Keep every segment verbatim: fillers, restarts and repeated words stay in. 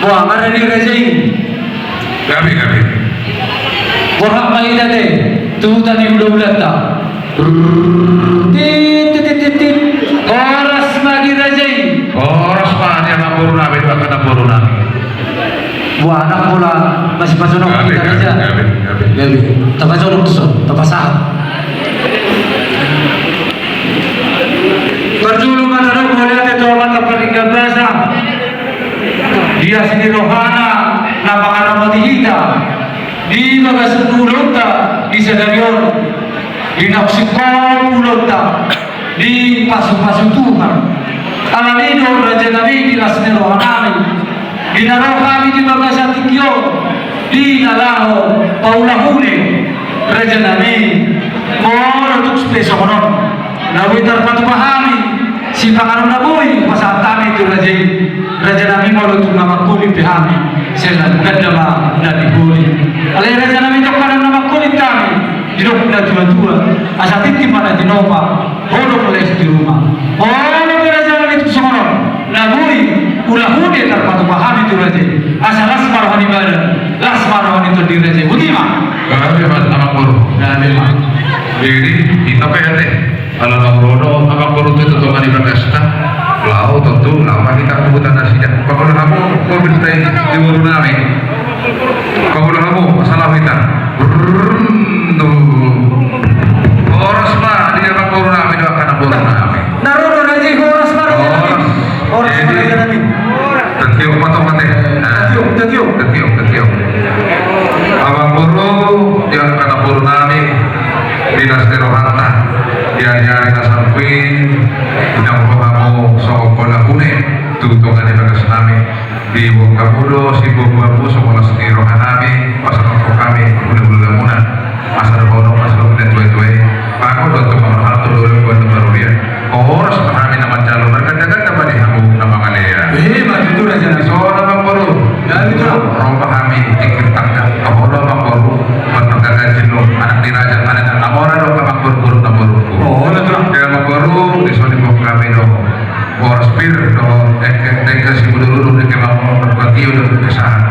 Wah, marani raja i. Gabe, gabe. Borhat ma hita te tu huta ni hulahulanta. Tit, tit, tit, tit, tit. Horas ma di raja i. Horas ma di amangboru nami, di angka namboru nami. Wah, anak bola masih pajonok. Gabe, hita gabe, raja. Gabe, gabe. Gabe. Tapajonok tu son, tapasahat. Parjolo ma tadok mauliate tu Amanta Pardenggan Basa. Di asi ni rohana na mangaramoti hita di bagasan ulaonta di sadari on, di na singkop ulaonta, dipasupasu Tuhan. Alani do raja nami di las ni roha nami, di na ro hami di bagasan tingki on, di na laho paulahune raja nami, molo tung pe songon on na boi tarpatupa hami sipanganon na boi pasahat hami tu raja i. Raja nami, molo tung na mangkulit pe hami, sai ganda ma na di holi. Alai raja nami, tongkanan na mangkulit hami, didok na tuatua, asa tintin ma na tinopa, holong les di ruma. Molo pe raja nami tung songon on na boi ulahune tarpatupa hami tu raja i, asa las ma roha ni badan, las ma roha ni tondi raja i. Botima. Gabe ma, amangboru. Gabe ma. Jadi hita pe ate, ala naung ro do amangboru tu tonga ni bagasta, laho tontu laho ma hita tu huta nasida. Pamolo hamu mobil tai di boru nami. Pamolo hamu asa laho hita. Brrrr, tu. Horas ma di amangboru nami, di angka namboru nami. Na ro do raja i, horas ma raja nami. Horas. Horas ma raja nami. Tatiop ma tong ate. Tatiop, tatiop. Tatiop, tatiop. Amangboru, di angka namboru nami, di las ni rohanta, di ari-ari na salpu i, di na ro hamu songon paulahune tu tonga ni bagas nami. Diboan hamu do siboan-boanmu songon las ni roha nami, pasahathon hami hulahula muna. Asa dohonon ma songon na tuatua i: Mangan do antong, mangan do antong, dolok do antong, marhobas. Horas ma hami na manjalo, marganda-ganda ma di hamu na mangalean. Ima tutu raja nami. Songon i ma amangboru. Ima tutu. Ro ma hami tingki tangga. Ro ma amangboru, martangga ganjil do, anak ni raja, anak na mora do amangboru, boru namboru. Ima tutu. Ima amangboru, dison diboan hami do boras pir do, dengke, dengke simudur-udur, dengke mamon, dengke patio, dengke sahat.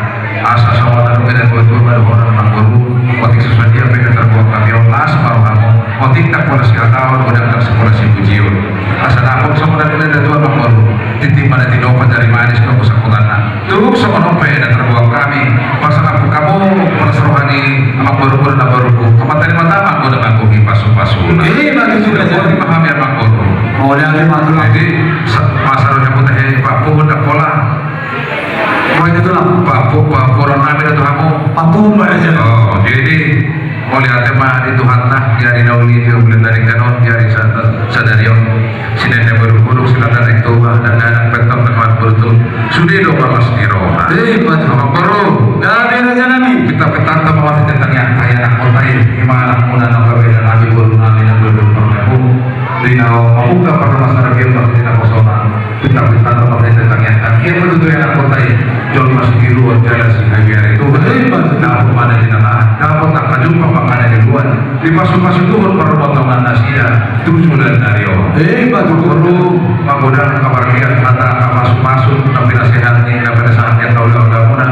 Asa songon na nidok ni natuatua ma dohonon, amangboru. Otik so sadia pe na tarboan hami on, las ma rohamu. Otik ndang pola sihataon, ndang pola sipujion. Asa dapot songon na nidok ni natuatua, amangboru: Tintin ma na tinopa, jari manis do gosa hutanna. Tung songon on pe na tarboan hami, pasahat hamu las roha ni amangboru, boru namboru, amanta ni mata, amangboru, amangboru, pasu-pasuna. Ima tutu raja. Ima hami amangboru. Mauliate ma tulang. Jadi, sa-, masa roha muna he, papu ndang pola. Mauliate tulang. Papu, papu roha nami do tu hamu. Papu ma raja. Oh, jadi, mauliate ma di Tuhanta, di ari na uli, di bulan na denggan on, di ari sa-, sadari on. Sian na manguluk-uluk, sian na naeng tuba, na naeng petang, na naeng bertu. Sude do las ni roha. Ima tutu. Amangboru. Gabe raja nami. Pinta-pintanta ma marhite tangiang, tangiang na hot i, ima anak muna na gabe, na gabe boru nami na gabe parmepu. Di na mamungka parmasarabion marhite na hosoran. Pinta-pintanta ma marhite tangiang, tangiang ma tutu anak hot i. Jolma sitiruon jala sihabiari Tuhan. Ima tutu. Dapot ma na jinalahan, dapot angka jumpang manghatai ni uluan. Dipasu-pasu Tuhan parbotohon nasida tu joloan ni ari on. Ima tutu. Amangboru, magodang angka parlian, hata angka pasu-pasu na pinasahat ni, na pinasahat ni angka hulahula muna.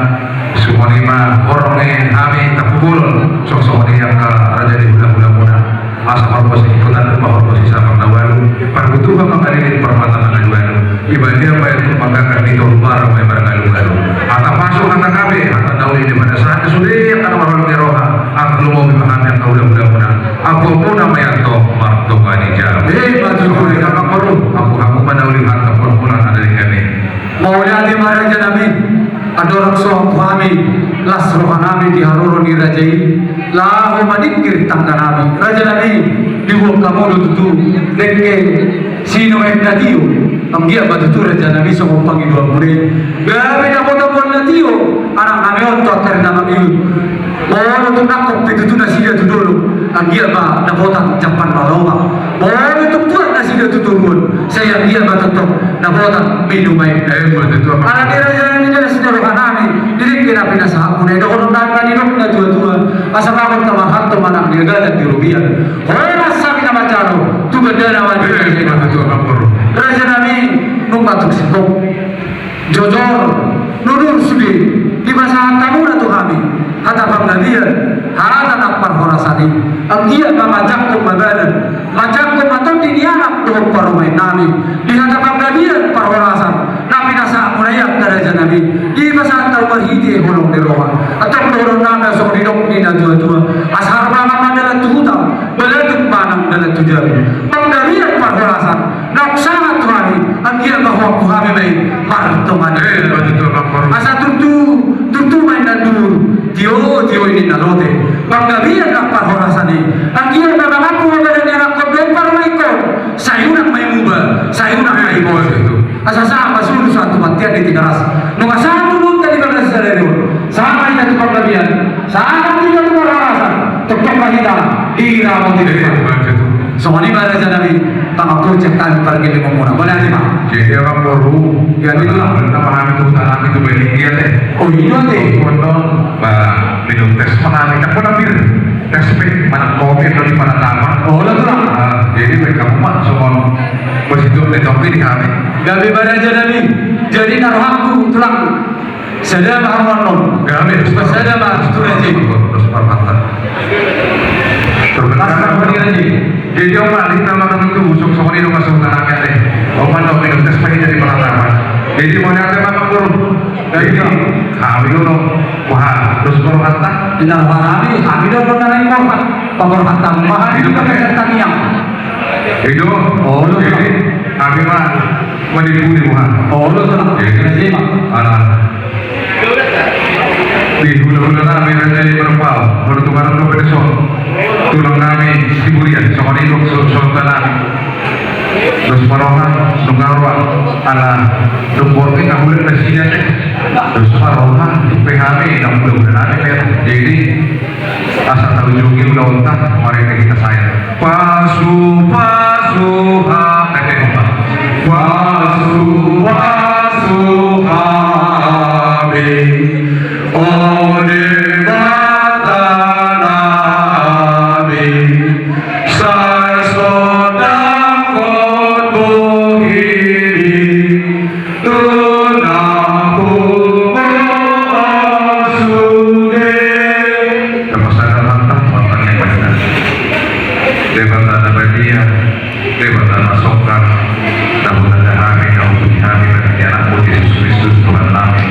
Songon i ma horong ni hami Tampubolon, songon i angka raja ni hulahula muna. Asa horbo sihutang ma horbo sisapang na ualu, parbutuha mangalilin, parmata mangalualu. Iba dia baen tu manggakan ni toru bara ma i margalu-galu. Hata pasu, hata gabe, hata na uli di pinasahat sude angka na marholong ni roha, angka lumobi ma hami angka hulahula muna. Ampuan muna ma i antong martonga ni jabu. Ima tutu. Songon i ma amangboru, ampu hamu ma na uli hata, ampuan muna na dari hami. Mauliate ma raja nami, andorang so ampu hami las roha nami di haroro ni raja i, laho maningkir tangga nami. Raja nami, diboan hamu do tutu dengke sinuman na tio. Anggiat ma tutu raja nami songon pangidoan muna i. Gabe dapotan boan na tio anak nami on tu angka ari na mangihut. Molo tung nangkok pe tutu nasida tu dolok, anggiat ma dapotan jampan na lomak. Molo tung tuat nasida tu toruan, sai anggiat ma tongtong dapotan minum aek. Ima tutu. Alani raja nami, di las ni roha nami, di dengke na pinasahat muna i, dohonon nami ma nidok ni natuatua: Asa mangan ma marhalto, manang di hagalan di robean. Horas hami na manjalo, tu gandana ma di raja i. Ima tutu, amangboru. Raja nami, nunga tung singkop. Jojor, nunga Sude, dipasahat hamu ma tu hami hata panggabean, hata na parhorasan i. Anggiat ma manjangkon ma badan, manjangkon ma tondi ni anak dohot parumaen nami di hata panggabean parhorasan na pinasahat muna i, angka raja nami. Dipasahat hamu marhite holong ni roha. Antong dohonon nami asa songon didok ni na tuatua: Asa harbangan ma dalan tu huta, balatuk ma nang dalan tu jabu. Panggabean parhorasan naung sahat tu hami, anggiat ma huaku hami ma i martonga ni. Eh, betul, Bang Paul. Asa turtu, turtu ma inna nduhur, tio, tio i ninna lote. Panggabean na parhorasan i, anggiat ma mangampu ma badan ni anakkon dohot parumaenkon. Sai unang ma i muba, sai unang ma i boas. Asa sahat ma solu sahat tu bontean ni Tigaras. Nunga sahat tu bontean ni Tigaras sadari on. Sahat ma hita tu panggabean, sahat ma hita tu parhorasan. Tongtong ma hita diramoti Debata. Songon i ma raja nami, pangampu sian hami pargellengon muna. Mauliate ma. Jadi, Amangboru, ya, betul. Betul, nama hami tu huta nami tu Balingia, te. Oh, i do, te. Ba, minum tes ma hami, tak pernah bir. Tes pe, manang kopi atau di Panatapan. Oh, betul. Ah, jadi, baen hamu ma songon bos itu, te, topi di hami. Gabe ma raja nami. Jadi, na rohangku, tulang. Sada ma hamu annon. Gabe. Sada ma tu raja i. Dos paruhanta. Terus, jadi, on ma, di nama kami tu busuk, songon i do ma songon tanah kate. On ma, no, minum tes pahit dari Panatapan. Jadi, mauliate ma, Amangboru. Jadi, hami do, no. Wah, dos paruhanta. Di nama hami, hami do, no, nanai korban. Pakorban hamu ma, hami do, pakai tangiang. I do. Oh, lo. Jadi, hami ma, menipu di muha. Oh, lo, tenang. Jadi, terima. Alah. Di hula-hula nami, raja i marpau. Molo tu marang do pedeson. Tulang nami, di Burian. Songon i do, so-, sonta nami. Dos paruhanta, nunga roa. Alah. Dung borngin, ahulan nasida, te. Dos paruhanta, di P H B, nang hula-hula nami, te. Jadi, asa taujungi ulaonta, marende hita sae. Pasu-pasu ha-, eh, eh, pasu-pasu hami, o Debata nami, sai sondanghon bohimi. Tuna kumoa sude. Debata na badia, Debata na songkar, na hutanda hami, na hupuji hami, marhite Anakmu Jesus Kristus, Tuhan nami.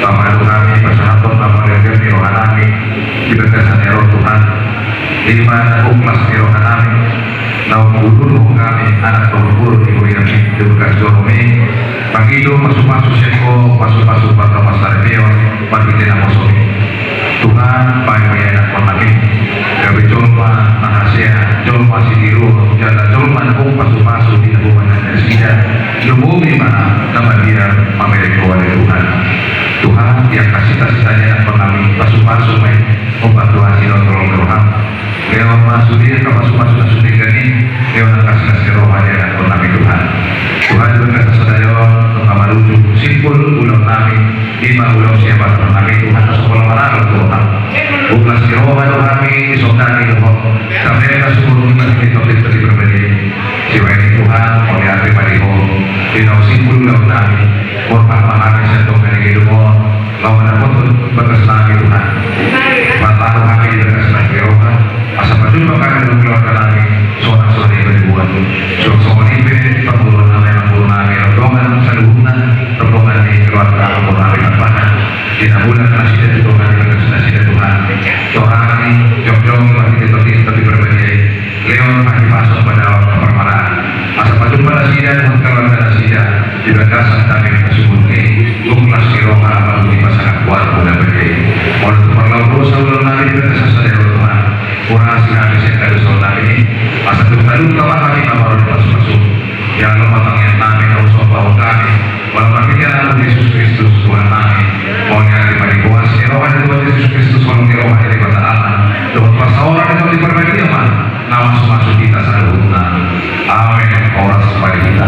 Pamalum hami, pasahathon ma hami, di bagasan ni roha Tuhan. Ima na uklas ni roha nami. Naung huulhon hami anak dohot boru ni huria nami, di bagasan joro nami, mangido pasu-pasu sian Ho, pasu-pasu panggabean saripeon, marhite naposomi. Tuhan, baen ma i anakkon nami gabe jolma na hasea, jolma sitiruon, jala jolma na hupasu-pasu di na hupasahat nasida. Lumobi ma na mabiar mamereng Ho ale Tuhan. Tuhan, di angka sita-sita ni anakkon nami, pasu-pasu ma i, umbahen tu asi dohot holong ni roham. Lehon ma sude angka pasu-pasu na sude gabe, lehon angka silas ni roha di anakkon nami Tuhan. Tuhan, di bagasan sadari on, nunga marujung simpul ulaon nami, ima ulaon siapathon nami Tuhan, na so pola maralo tu roham. Uklas ni roha do hami disondani dohot, tamba hami na sumurung i marhite Tondi Parbadia i. Sibaen i Tuhan, mauliate ma di Ho, di naung simpul ulaon nami, borhat ma hami sian tonga ni gedung on, laho mandapothon bagas nami Tuhan. Martahi hami di bagas nami roha, asa pajumpa hami dohot keluarga nami, sonang songon i pe di buat. Songon i pe, pangguruan nami, pangguruan nami, rombongan saluhutna, rombongan ni keluarga, pangguruan nami, Tuhan. Di na mulak nasida tu dongan ni bagas nasida Tuhan. Torangi, jongjongi marhite Tondi, Tondi Parbadia i. Lehon hahipason, padalan na parmaraan. Asa pajumpa nasida dohot keluarga nasida di bagasan tano na sumurung i, uklas ni roha, mangihut pasangaphon, mauliate. Molo tung parlao dosa ulaon nami di bagasan sadari on Tuhan, urasi hami sian hadosaon nami i. Asa tung talup ma hami na marhite pasu-pasu. Jalo ma tangiang nami na husombahon hami, marhite Anakmu Jesus Kristus Tuhan nami. Mauliate ma di Ho, asi ni roha ni Tuhan Jesus Kristus, holong ni roha ni Debata Ama, dohot parsaoran ni Tondi Parbadia ma na mamasu-masu hita saluhutna. Amen. Horas ma di hita.